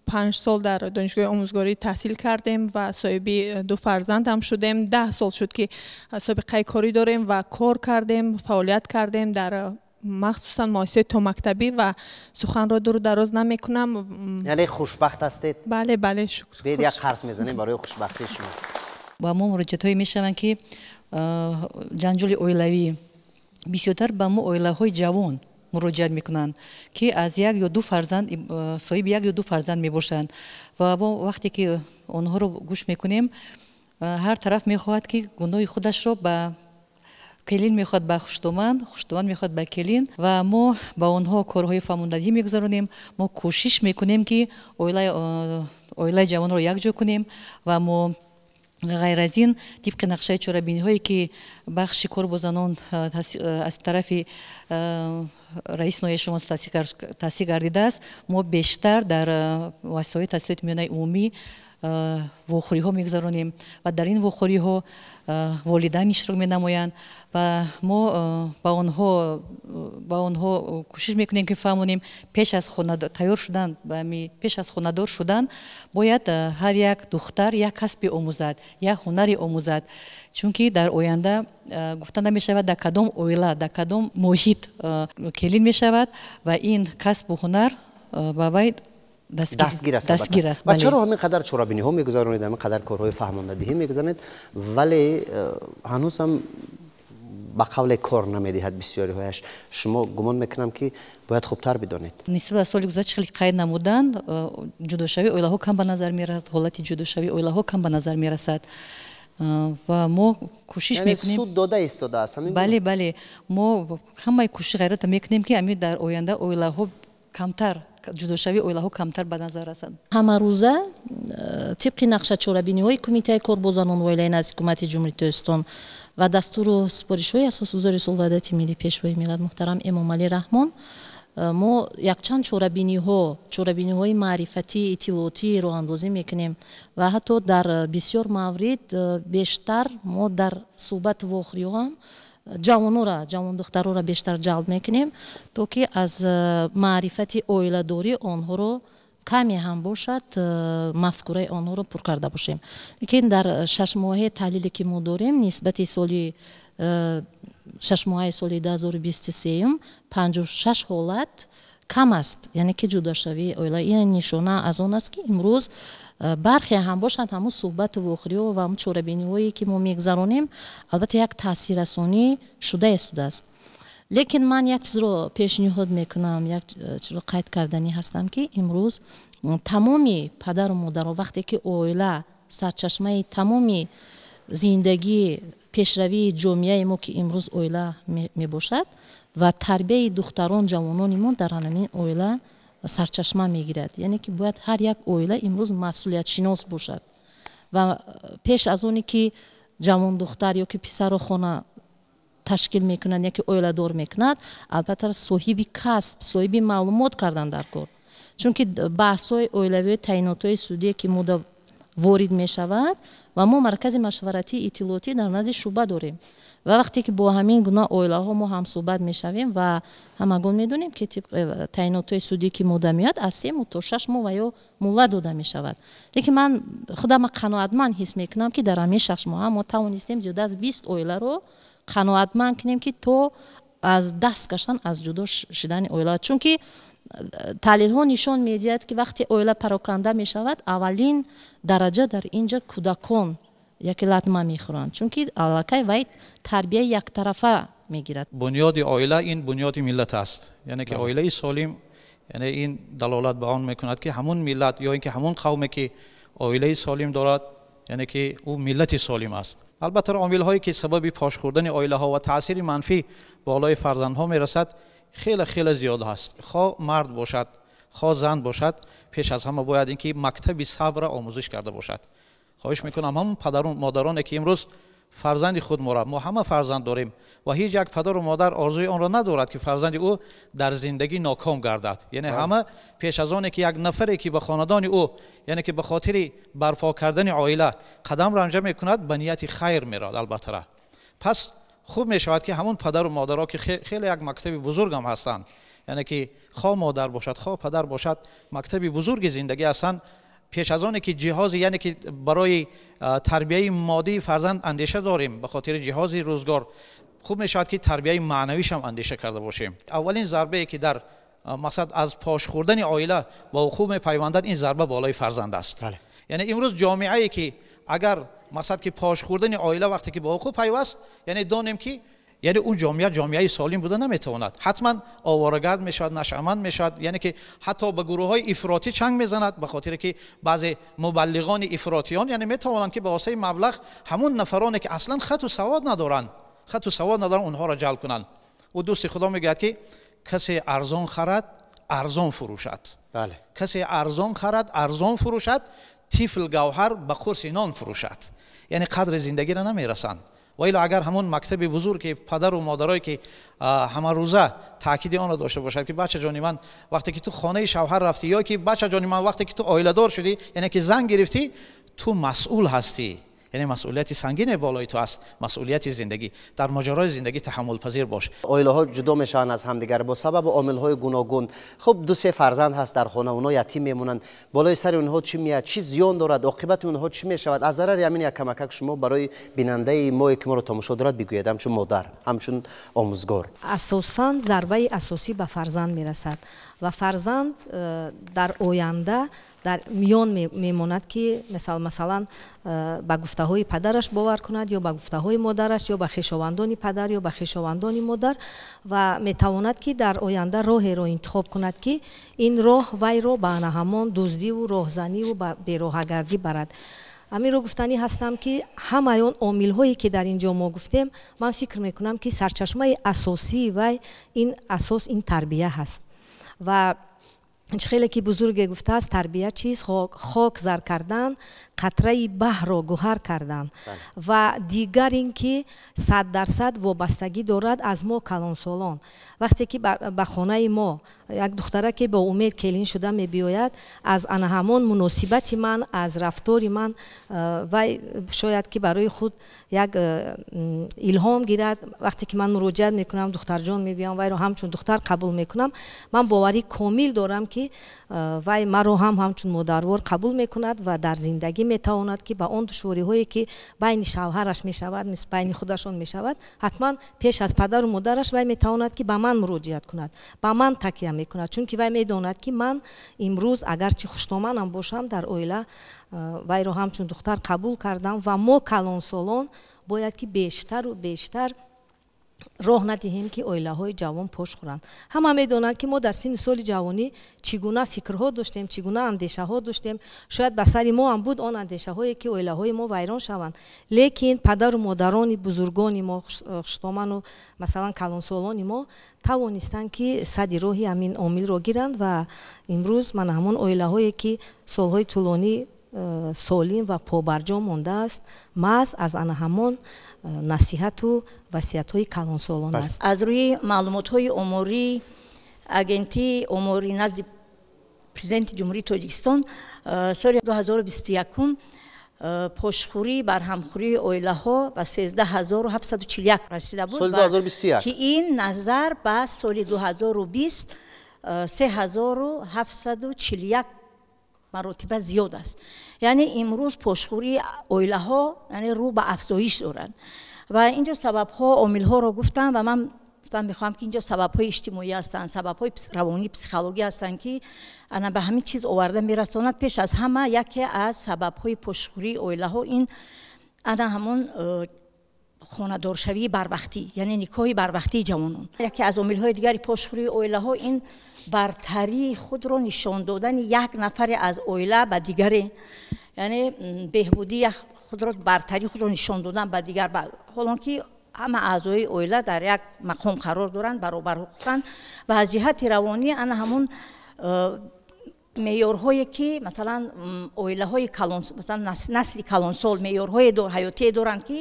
5 сол дар донишгоҳи омӯзгорӣ таҳсил кардем ва соҳиби ду фарзанд ҳам шудем. 10 сол шуд, ки собиқаи корӣ дорем ва кор кардем, фаъолият кардем дар махсусан муассисаи томактабӣ. Ва суханро дуру дароз намекунам. Яъне хушбахт ҳастед? Бале, шукр. Бед як қарс мезанем барои хушбахтии шумо. Ба мо муроҷиатҳое мешаванд, ки ҷанҷоли оилавӣ. Бисёртар ба мо оилаҳои ҷавон муроҷиат мекунанд, ки аз як ё ду фарзанд, соҳиби як ё ду фарзанд мебошанд. Ва мо вақте ки онҳоро гӯш мекунем, ҳар тараф мехоҳад, ки гуноҳи худашро ба келин мехоҳад, ба хуштоман, хуштоман мехоҳад ба келин. Ва мо ба онҳо корҳои фаҳмондадиҳӣ мегузаронем. Мо кӯшиш мекунем, ки оилаи ҷавонро якҷо кунем. Ва мо ғайр аз ин, тибқи нақшаи чорабиниҳое, ки бахши кор бо занон аз тарафи раиси ноҳияи шумо таъсис гардидааст, мо бештар дар муассисаҳои таҳсилоти миёнаи умумӣ вохӯриҳо мегузаронем ва дар ин вохӯриҳо волидайн иштирок менамоянд. Ва мо ба онҳо кӯшиш мекунем, ки фаҳмонем, пеш аз тайёр шудан, пеш аз хонадор шудан бояд ҳар як духтар як касбе омӯзад, як ҳунаре омӯзад, чунки дар оянда гуфта намешавад, дар кадом оила, дар кадом муҳит келин мешавад ва ин касбу ҳунар ба вай дастгир аст. Ва чаро ҳамин қадар чорабиниҳо мегузаронед, ҳамин қадар корҳои фаҳмондадиҳӣ мегузаронед, вале ҳанӯзам ба қавле кор намедиҳад бисёриҳояш? Шумо гумон мекунам, ки бояд хубтар бидонед. Нисбат ба соли гузашта, хеле қайд намуданд, ҷудошавии оилаҳо кам ба назар мерасад, ҳолати ҷудошавии оилаҳо кам ба назар мерасад. Ва мо кӯшиш мекунем. Суд дода истодааст? Бале, мо ҳамаи кӯшиши ғайратро мекунем, ки ҳамин дар оянда оилаҳо камтар, ҷудошавии оилаҳо камтар ба назар расад. Ҳамарӯза тибқи нақша чорабиниҳои Кумитаи кор бо занон ва оилаи назди Ҳукумати Ҷумҳурии Тоҷикистон ва дастуру супоришҳои Асосгузори сулҳу ваҳдати миллӣ, Пешвои миллат муҳтарам Эмомалӣ Раҳмон, мо якчанд чорабиниҳо, чорабиниҳои маърифатӣ, иттилоотӣ роҳандозӣ мекунем. Ва ҳатто дар бисёр маврид бештар мо дар суҳбату вохӯриҳо ҳам ҷавонора, ҷавондухтароро бештар ҷалб мекунем, то ки аз маърифати оиладорӣ онҳоро каме ҳам бошад, мафкураи онҳоро пур карда бошем. Лекин дар 6 моҳаи таҳлиле, ки мо дорем, нисбати соли 6 моҳаи соли 2023, 56 ҳолат кам аст, яъне ки ҷудошавии оила. Ин нишона аз он аст, ки имрӯз бархе ҳам бошанд, ҳамун суҳбату вохӯриҳо ва ҳамун чорабиниҳое, ки мо мегузаронем, албатта як таъсиррасонӣ шуда истодааст. Лекин ман як чизро пешниҳод мекунам, як чизро қайд карданӣ ҳастам, ки имрӯз тамоми падару модаро, вақте ки оила сарчашмаи тамоми зиндагӣ, пешравии ҷомеаи мо, ки имрӯз оила мебошад, ва тарбияи духтарон, ҷавонони мо дар ҳамин оила сарчашма мегирад, яъне ки бояд ҳар як оила имрӯз масъулиятшинос бошад ва пеш аз оне ки ҷавондухтар ё ки писарро хона ташкил мекунад, яке оиладор мекунад, албатта соҳиби касб, соҳиби маълумот кардан дар кор. Чунки баҳсҳои оилавии, таъинотҳои судие, ки мода ворид мешавад, ва мо маркази машваратии иттилоотӣ дар назди шӯъба дорем, ва вақте ки бо ҳамин гуна оилаҳо мо ҳамсӯҳбат мешавем, ва ҳамагон медонем, ки тибқи таъинотҳои судӣ, ки мода меояд, аз 3 моҳ то 6 моҳ ва ё муҳлат дода мешавад. Лекин ман худама қаноатманд ҳис мекунам, ки дар ҳамин 6 моҳа мо тавонистем зиёда аз 20 оиларо қаноатманд кунем, ки то Аз даст кашанд аз ҷудо шудани оила, чунки таҳлилҳо нишон медиҳад, ки вақте оила пароканда мешавад, аввалин дараҷа дар инҷа кӯдакон яке латма мехӯранд, чунки аллакай вай тарбияи яктарафа мегирад. Бунёди оила ин бунёди миллат аст, яъне ки оилаи солим, яъне ин далолат ба он мекунад, ки ҳамун миллат ё ин ки ҳамун қавме ки оилаи солим дорад, яъне ки ӯ миллати солим аст. Албатта, омилҳое ки сабаби пош хӯрдани оилаҳо ва таъсири манфӣ болои фарзандҳо мерасад, хеле хеле зиёд аст. Хоҳ мард бошад, хоҳ зан бошад, пеш аз ҳама бояд ин ки мактаби сабрро омӯзиш карда бошад. Хоҳиш мекунам, ҳамон падару модароне ки имрӯз фарзанди худ моро, мо ҳама фарзанд дорем ва ҳеҷ як падару модар орзуи онро надорад, ки фарзанди ӯ дар зиндагӣ ноком гардад. Яъне ҳама пеш аз оне ки як нафаре ки ба хонадони ӯ, яъне ки ба хотири барпо кардани оила қадам ранҷа мекунад, ба нияти хайр меравад. Албатта, пас хуб мешавад, ки ҳамон падару модаро ки хеле як мактаби бузургам ҳастанд, яъне ки хоҳ модар бошад, хоҳ падар бошад, мактаби бузурги зиндагӣ ҳастанд. Пеш аз оне ки ҷиҳози, яъне ки барои тарбияи моддии фарзанд андеша дорем, ба хотири ҷиҳози рӯзгор, хуб мешавад, ки тарбияи маънавишам андеша карда бошем. Аввалин зарбае ки дар мақсад аз пош хӯрдани оила ба вуқӯъ мепайвандад, ин зарба болои фарзанд аст. Яъне имрӯз ҷомеае ки агар мақсад ки пош хӯрдани оила вақте ки ба вуқӯъ пайваст, яъне донем ки яъне он ҷомеа ҷомеаи солим буда наметавонад, ҳатман оворагард мешавад, нашъаманд мешавад, яъне ки ҳатто ба гурӯҳҳои ифротӣ чанг мезанад, ба хотире ки баъзе мубаллиғони ифротиён яъне метавонанд, ки ба воситаи маблағ ҳамун нафароне ки аслан хату савод надоранд, онҳоро ҷалб кунанд. Ӯ дӯсти худо мегӯяд, ки касе арзон харад, арзон фурӯшад, касе арзон харад, арзон фурӯшад, тифл гавҳар ба қурси нон фурӯшад. Яъне қадри зиндагиро намерасанд. Ва ило агар ҳамон мактаби бузург ки падару модарое ки ҳамарӯза таъкиди онро дошта бошад, ки бачаҷони ман, вақте ки ту хонаи шавҳар рафтӣ, ё ки бачаҷони ман, вақте ки ту оиладор шудӣ, яъне ки зан гирифтӣ, ту масъул ҳастӣ, яъне масъулияти сангине болои ту аст, масъулияти зиндагӣ, дар моҷарои зиндагӣ таҳаммулпазир бош. Оилаҳо ҷудо мешаванд аз ҳамдигар бо сабабу омилҳои гуногун. Хуб, ду се фарзанд ҳаст дар хона, онҳо ятим мемонанд. Болои сари онҳо чӣ меяд, чӣ зиён дорад, оқибати онҳо чӣ мешавад? Аз зарари ҳамин як камакак шумо барои бинандаи мое ки моро тамошо дорад бигӯед, ҳамчун модар, ҳамчун омӯзгор. Асосан зарбаи асосӣ ба фарзанд мерасад ва фарзанд дар оянда дар миён мемонад, ки масалан ба гуфтаҳои падараш бовар кунад ё ба гуфтаҳои модараш, ё ба хешовандони падар, ё ба хешовандони модар, ва метавонад, ки дар оянда роҳеро интихоб кунад, ки ин роҳ вайро ба ана ҳамон дуздиву роҳзаниву ба бероҳагардӣ барад. Ҳаминро гуфтанӣ ҳастам, ки ҳамаи он омилҳое ки дар ин ҷо мо гуфтем, ман фикр мекунам, ки сарчашмаи асосии вай ин асос ин тарбия ҳаст. Ва чӣ хеле ки бузурге гуфтааст: тарбия чист? Хок зар кардан, қатраи баҳрро гӯҳар кардан. Ва дигар ин ки 100% вобастагӣ дорад аз мо, калонсолон. Вақте ки ба хонаи мо як духтараке бо умед келин шуда мебиёяд, аз ана ҳамон муносибати ман, аз рафтори ман вай шояд ки барои худ як илҳом гирад. Вақте ки ман муроҷиат мекунам, духтарҷон мегӯям, вайро ҳамчун духтар қабул мекунам, ман боварӣ комил дорам, ки вай маро ҳам ҳамчун модарвор қабул мекунад ва дар зиндагӣ метавонад, ки ба он душвориҳое ки байни шавҳараш мешавад, байни худашон мешавад, ҳатман пеш аз падару модараш вай метавонад, ки ба ман муроҷиат кунад, ба ман такя мекунад, чунки вай медонад, ки ман имрӯз агарчи хуштоманам бошам, дар оила вайро ҳамчун духтар қабул кардам. Ва мо, калонсолон, бояд ки бештару бештар роҳ надиҳем, ки оилаҳои ҷавон пош хӯранд. Ҳама медонанд, ки мо дар синни соли ҷавонӣ чӣ гуна фикрҳо доштем, чӣ гуна андешаҳо доштем. Шояд ба сари мо ҳам буд он андешаҳое, ки оилаҳои мо вайрон шаванд, лекин падару модарони бузургони мо, хуштоману масалан калонсолони мо, тавонистанд, ки сади роҳи ҳамин омилро гиранд. Ва имрӯз мана ҳамон оилаҳое ки солҳои тӯлонӣ солим ва побарҷо мондааст, маҳз аз ана ҳамон насиҳату васиятҳои калонсолон аст. Аз рӯи маълумотҳои омории Агентии оморӣ назди Президенти Ҷумҳурии Тоҷикистон, соли 2021 пошхӯрӣ, барҳамхӯрии оилаҳо ба 13 741 расида буд, ки ин назар ба соли 2020 3741 маротиба зиёд аст. Яъне имрӯз пошхӯрии оилаҳо, яъне, рӯ ба афзоиш дорад. Ва инҷо сабабҳо, омилҳоро гуфтам ва ман Гуфтам мехоҳам, ки инҷо сабабҳои иҷтимоӣ ҳастанд, сабабҳои равонӣ, психологӣ ҳастанд, ки ана ба ҳамин чиз оварда мерасонад. Пеш аз ҳама яке аз сабабҳои пошхӯрии оилаҳо ин ана ҳамон хонадоршавии барвақтӣ, яъне никоҳи барвақтии ҷавонон. Яке аз омилҳои дигари пошхӯрии оилаҳо ин бартарии худро нишон додани як нафаре аз оила ба дигаре, яъне беҳбудии худро, бартарии худро нишон додан ба дигар, ҳолон ки ҳама аъзои оила дар як мақом қарор доранд, баробар ҳуқуқанд. Ва аз ҷиҳати равонӣ ана ҳамон меъёрҳое ки масалан оилаҳои калон, масалан насли калонсол меъёрҳои ҳаётие доранд, ки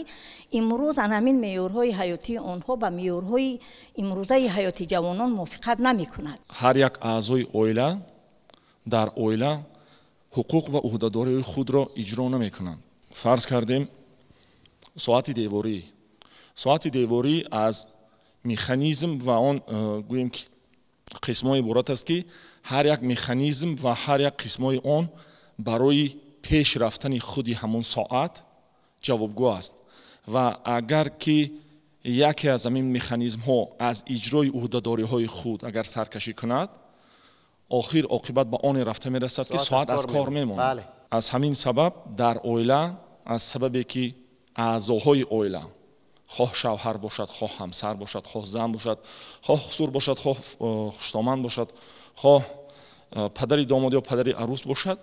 имрӯз ана ҳамин меъёрҳои ҳаётии онҳо ба меъёрҳои имрӯзаи ҳаёти ҷавонон мувофиқат намекунад. Ҳар як аъзои оила дар оила ҳуқуқ ва ӯҳдадориҳои худро иҷро намекунанд. Фарз кардем соати деворӣ. Соати деворӣ аз механизм ва он гӯем ки қисмҳо иборат аст, ки ҳар як механизм ва ҳар як қисмҳои он барои пеш рафтани худи ҳамон соат ҷавобгӯ аст. Ва агар ки яке аз ҳамин механизмҳо аз иҷрои ӯҳдадориҳои худ агар саркашӣ кунад, охир оқибат ба оне рафта мерасад, ки соат аз кор мемонад. Аз ҳамин сабаб дар оила, аз сабабе ки аъзоҳои оила, хоҳ шавҳар бошад, хоҳ ҳамсар бошад, хоҳ зан бошад, хоҳ хусур бошад, хоҳ хуштоманд бошад, хоҳ падари домод ё падари арӯс бошад,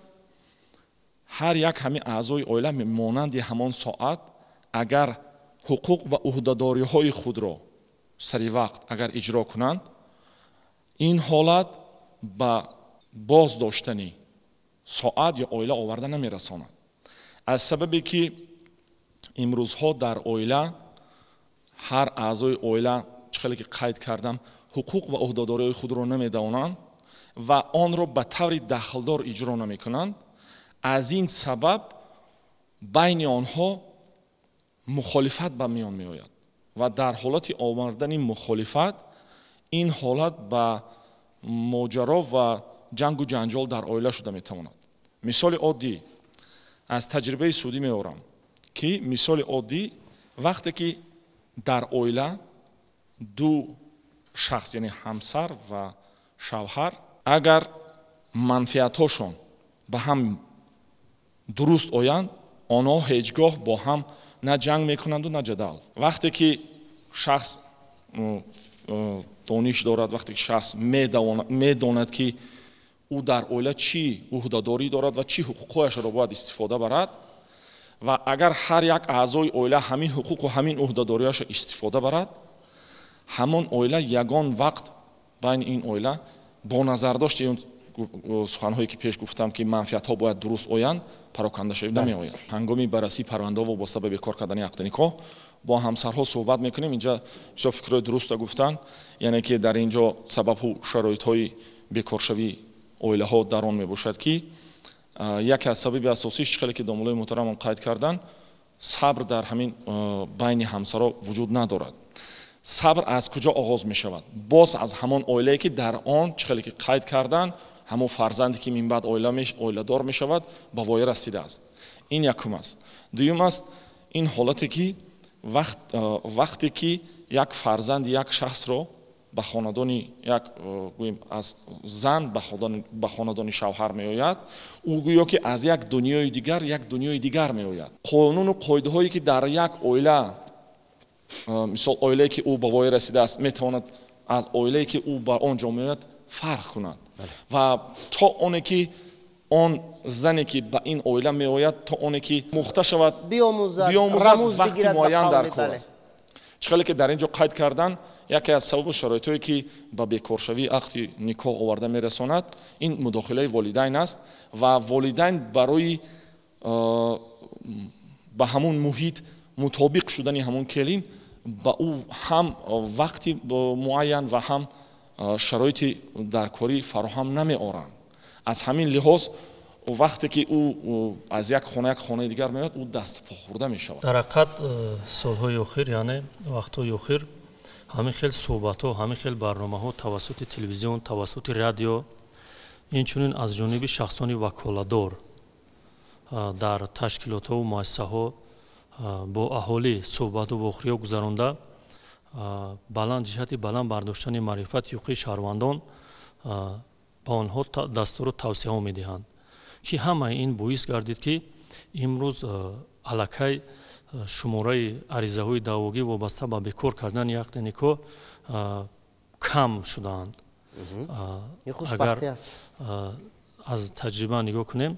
ҳар як ҳамин аъзои оила монанди ҳамон соат агар ҳуқуқ ва ӯҳдадориҳои худро сари вақт агар иҷро кунанд, ин ҳолат ба боз доштани соат ё оила оварда намерасонад. Аз сабабе ки имрӯзҳо дар оила ҳар аъзои оила, чӣ хеле ки қайд кардам, ҳуқуқ ва ӯҳдадориҳои худро намедонанд ва онро ба таври дахлдор иҷро намекунанд, аз ин сабаб байни онҳо мухолифат ба миён меояд ва дар ҳолати овардани мухолифат ин ҳолат ба моҷаро ва ҷангу ҷанҷол дар оила шуда метавонад. Мисоли оддӣ аз таҷрибаи судӣ меорам, ки мисоли оддӣ вақте ки дар оила ду шахс, яъне ҳамсар ва шавҳар, агар манфиатҳошон ба ҳам дуруст оянд, онҳо ҳеҷ гоҳ бо ҳам на ҷанг мекунанду на ҷадал. Вақте ки шахс дониш дорад, вақте ки шахс медонад, ки ӯ дар оила чӣ ӯҳдадорӣ дорад ва чӣ ҳуқуқҳояшро бояд истифода барад, ва агар ҳар як аъзои оила ҳамин ҳуқуқу ҳамин ӯҳдадориҳояшро истифода барад, ҳамон оила ягон вақт байни ин оила бо назардошти он суханҳое ки пеш гуфтам, ки манфиатҳо бояд дуруст оянд, парокандашавӣ намеояд. Ҳангоми баррасии парвандаҳо вобаста ба бекор кардани ақди никоҳ бо ҳамсарҳо суҳбат мекунем. Инҷа бисёр фикрҳои дуруста гуфтанд, яъне ки дар ин ҷо сабабҳу шароитҳои бекоршавии оилаҳо дар он мебошад, ки яке аз сабаби асосиш, чӣ хеле ки домулои муҳтарамон қайд карданд, сабр дар ҳамин байни ҳамсарҳо вуҷуд надорад. Сабр аз куҷо оғоз мешавад? Боз аз ҳамон оилае ки дар он, чӣ хеле ки қайд карданд, ҳамон фарзанде ки минбаъд оиладор мешавад, ба воя расидааст. Ин якум аст. Дуюм аст ин ҳолате ки вақте ки як фарзанди як шахсро ба хонадони як, гӯем, аз зан ба хонадони шавҳар меояд, ӯ гӯё ки аз як дунёи дигар як дунёи дигар меояд. Қонуну қоидаҳое ки дар як оила, мисол оилае ки ӯ ба воя расидааст, метавонад аз оилае ки ӯ ба он ҷо меояд фарқ кунад. Ва то оне ки он зане ки ба ин оила меояд, то оне ки мухта шавад, биомӯзад, вақти муайян дар кор аст. Чӣ хеле ки дар ин ҷо қайд кардан, яке аз сабабу шароитҳое ки ба бекоршавии ақди никоҳ оварда мерасонад, ин мудохилаи волидайн аст ва волидайн барои ба ҳамун муҳит мутобиқ шудани ҳамун келин ба ӯ ҳам вақти муайян ва ҳам шароити даркорӣ фароҳам намеоранд. Аз ҳамин лиҳоз вақте ки ӯ аз як хона як хонаи дигар меояд, ӯ дасту по хӯрда мешавад. Дар ҳақиқат солҳои охир, яъне вақтҳои охир, ҳамин хел суҳбатҳо, ҳамин хел барномаҳо тавассути телевизион, тавассути радио, инчунин аз ҷониби шахсони ваколадор дар ташкилотҳову муассисаҳо бо аҳолӣ суҳбату вохӯриҳо гузаронда, Баланд ҷиҳати баланд бардоштани маърифати ҳуқуқии шаҳрвандон ба онҳо дастуру тавсияҳо медиҳанд, ки ҳамаи ин боис гардид, ки имрӯз аллакай шумораи аризаҳои даъвогӣ вобаста ба бекор кардани ақди никоҳ кам шудаанд. Агар аз таҷриба нигоҳ кунем,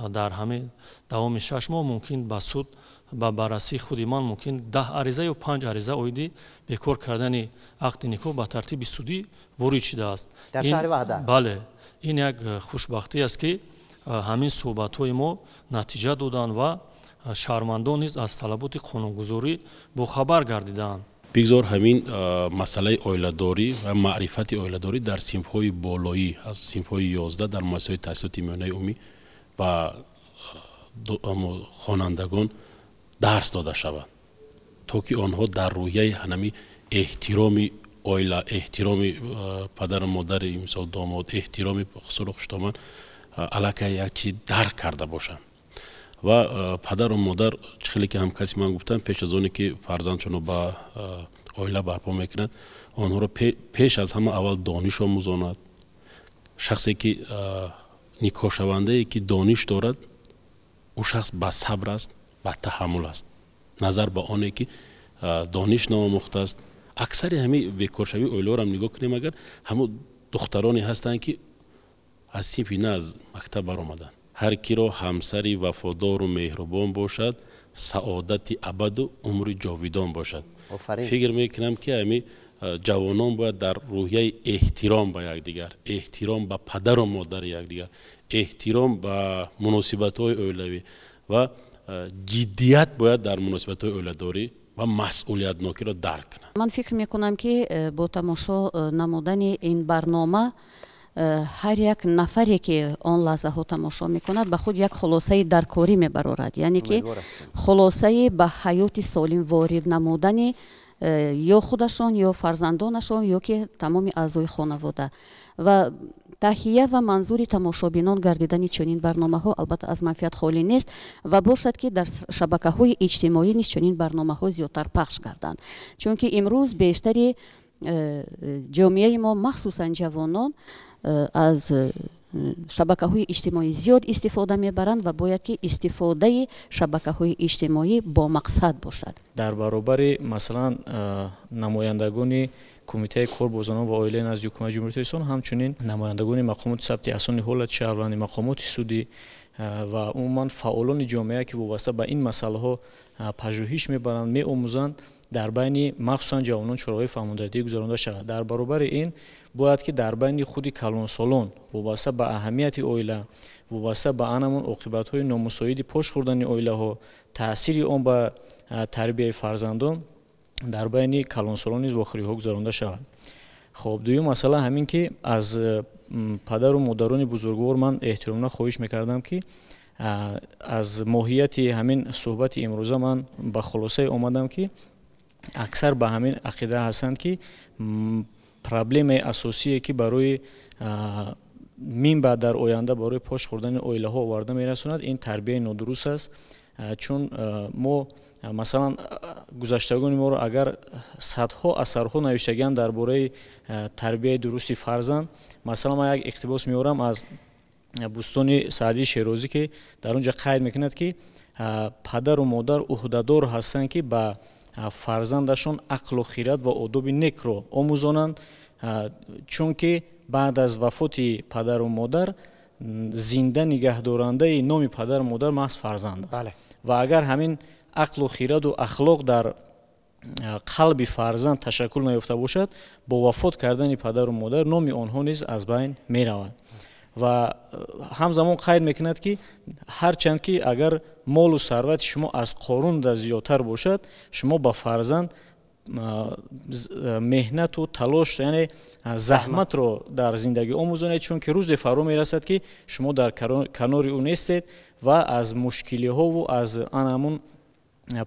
дар ҳамин давоми 6 моҳ мумкин ба суд ба баррасии худи ман мумкин 10 ариза ё 5 ариза оиди бекор кардани ақди никоҳ ба тартиби судӣ ворид шудааст. Дар шаҳри Ваҳдат? Бале, ин як хушбахтӣ аст, ки ҳамин суҳбатҳои мо натиҷа доданд ва шаҳрвандон низ аз талаботи қонунгузорӣ бохабар гардидаанд. Бигзор ҳамин масъалаи оиладорӣ ва маърифати оиладорӣ дар синфҳои болоӣ, аз синфҳои 11 дар муассисаҳои таҳсилоти миёнаи умумӣ ба хонандагон дарс дода шавад, то ки онҳо дар рӯҳияи ҳанами эҳтироми оила, эҳтироми падару модари, мисол домод, эҳтироми хусуру хуштоман аллакай як чи дарк карда бошанд. Ва падару модар, чӣ хеле ки ҳамкаси ман гуфтанд, пеш аз оне ки фарзандшонро ба оила барпо мекунад, онҳоро пеш аз ҳама аввал дониш омӯзонад. Шахсе ки никоҳшавандае ки дониш дорад, ӯ шахс ба сабр аст, ба таҳаммул аст, назар ба оне ки дониш наомӯхтааст. Аксари ҳамин бекоршавии оилаҳоро нигоҳ кунем, агар ҳамун духтароне ҳастанд, ки аз синфи на аз мактаб баромаданд. Ҳар киро ҳамсари вафодору меҳрубон бошад, саодати абаду умри ҷовидон бошад. Фикр мекунам, ки ҳамин ҷавонон бояд дар рӯҳияи эҳтиром ба якдигар, эҳтиром ба падару модари якдигар, эҳтиром ба муносибатҳои оилавӣ ва ҷиддият бояд дар муносибатҳои оиладорӣ ва масъулиятнокиро дарк кунанд. Ман фикр мекунам, ки бо тамошо намудани ин барнома ҳар як нафаре, ки он лаҳзаҳо тамошо мекунад, ба худ як хулосаи даркорӣ мебарорад, яъне ки хулосаи ба ҳаёти солим ворид намудани ё худашон, ё фарзандонашон, ё ки тамоми аъзои хонавода. Ва таҳия ва манзури тамошобинон гардидани чунин барномаҳо албатта аз манфиат холӣ нест ва бошад, ки дар шабакаҳои иҷтимоӣ низ чунин барномаҳо зиёдтар пахш гарданд, чунки имрӯз бештари ҷомеаи мо, махсусан ҷавонон, аз шабакаҳои иҷтимоӣ зиёд истифода мебаранд ва бояд ки истифодаи шабакаҳои иҷтимоӣ бо мақсад бошад. Дар баробари, масалан, намояндагони Кумитаи кор бо занон ва оилаи назди Ҳукумати Ҷумҳурии Тоҷикистон, ҳамчунин намояндагони мақомоти сабти асноди ҳолати шаҳрвандӣ, мақомоти судӣ ва умуман фаъолони ҷомеа, ки вобаста ба ин масъалаҳо пажӯҳиш мебаранд, меомӯзанд, дар байни махсусан ҷавонон чораҳои фаҳмондадӣ гузаронда шавад. Дар баробари ин бояд ки дар байни худи калонсолон вобаста ба аҳамияти оила, вобаста ба анамон оқибатҳои номусоиди пош хӯрдани оилаҳо, таъсири он ба тарбияи фарзандон дар байни калонсолон низ вохӯриҳо гузаронда шавад. Хоб, дуюм масъала ҳамин ки аз падару модарони бузургвор ман эҳтиромона хоҳиш мекардам, ки аз моҳияти ҳамин суҳбати имрӯза ман ба хулосае омадам, ки аксар ба ҳамин ақида ҳастанд, ки проблемаи асосие, ки барои минбаъд дар оянда барои пош хӯрдани оилаҳо оварда мерасонад, ин тарбияи нодуруст аст. Чун мо, масалан, гузаштагони моро агар садҳо асарҳо навиштагианд дар бораи тарбияи дурусти фарзанд, масалан, ман як иқтибос меорам аз Бӯстони Саъдии Шерозӣ, ки дар он ҷо қайд мекунад, ки падару модар ӯҳдадор ҳастанд, ки ба фарзандашон ақлу хират ва одоби некро омӯзонанд, чунки баъд аз вафоти падару модар зинда нигаҳдорандаи номи падару модар маҳз фарзанд аст. Ва агар ҳамин ақлу хираду ахлоқ дар қалби фарзанд ташаккул наёфта бошад, бо вафот кардани падару модар номи онҳо низ аз байн меравад. Ва ҳамзамон қайд мекунад, ки ҳарчанд ки агар молу сарвати шумо аз Қорунда зиёдтар бошад, шумо ба фарзанд меҳнату талош, яъне заҳматро дар зиндагӣ омӯзонед, чунки рӯзе фаро мерасад, ки шумо дар канори ӯ нестед ва аз мушкилиҳову аз ан ҳамун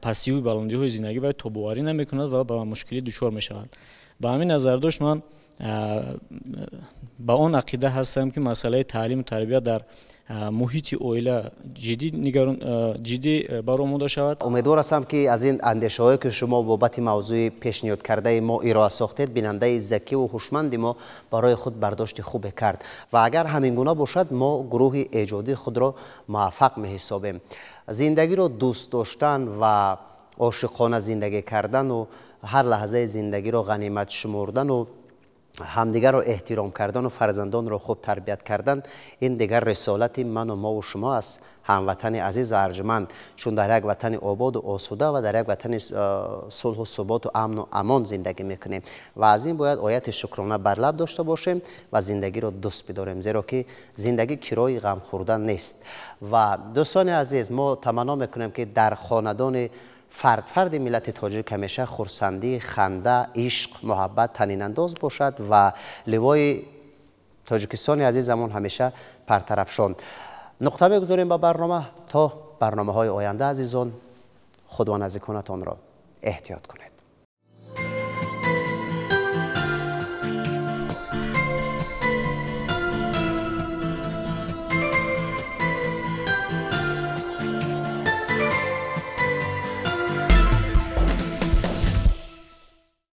пастию баландиҳои зиндагӣ вай тобоварӣ намекунад ва ба мушкилӣ дучор мешавад. Ба ҳамин назардошт ман ба он ақида ҳастам, ки масъалаи таълиму тарбия дар муҳити оила ҷиддӣ баромода шавад. Умедвор ҳастам, ки аз ин андешаҳое, ки шумо бобати мавзӯи пешниҳодкардаи мо ироа сохтед, бинандаи закиву ҳушманди мо барои худ бардошти хубе кард ва агар ҳамин гуна бошад, мо гурӯҳи эҷодии худро муваффақ меҳисобем. Зиндагиро дӯст доштан ва ошиқона зиндагӣ кардану ҳар лаҳзаи зиндагиро ғанимат шумурдану ҳамдигарро эҳтиром кардану фарзандонро хуб тарбият кардан, ин дигар рисолати ману мову шумо аст, ҳамватани азизу арҷманд, чун дар як ватани ободу осуда ва дар як ватани сулҳу суботу амну амон зиндагӣ мекунем ва аз ин бояд ояти шукрона бар лаб дошта бошем ва зиндагиро дӯст бидорем, зеро ки зиндагӣ кирои ғам хӯрдан нест. Ва дӯстони азиз, мо таманно мекунем, ки дар хонадони фард фарди миллати тоҷик ҳамеша хурсандӣ, ханда, ишқ, муҳаббат танинандоз бошад ва ливои Тоҷикистони азизамон ҳамеша партарафшон. Нуқта мегузорем ба барнома. То барномаҳои оянда, азизон, худ ва наздиконатонро эҳтиёт кунед.